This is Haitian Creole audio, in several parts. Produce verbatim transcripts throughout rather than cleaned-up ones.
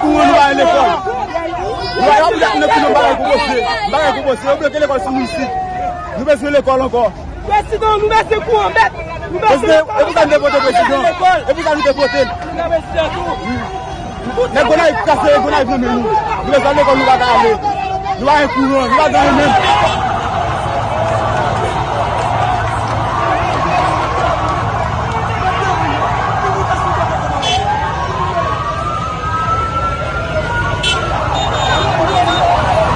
Kouran nou pa gen lekòl. Nou pa gen lekòl pou nou bagay pou bosye. Bagay pou bosye. Yo bloke lekòl sou nou isit. Nou bezwen lekòl ankò. Prezidan, nou bezwen kouran mèt. Nou bezwen lekòl. E pou sa nou te vote prezidan? E pou sa nou te vote? Nèg Gonayiv kase Gonayiv nan men nou. Nou bezwen lekòl, nou pa ka ale. Nou pa gen kouran, nou pa gen anyen menm.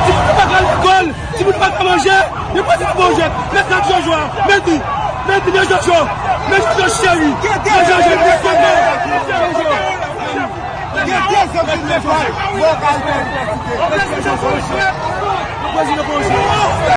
Timoun pa ka lekòl, timoun pa ka manje, yo pa ka manje. Mèt la Jojo, mèt li, mèt li, mèt Jojo, mèt Jojo cheri, mèt Jojo, mèt Jojo. Gen de zòm ki lekòl, mwen ka al fè idantifye. Prezidan pa yon chyen. Prezidan pa yon chyen.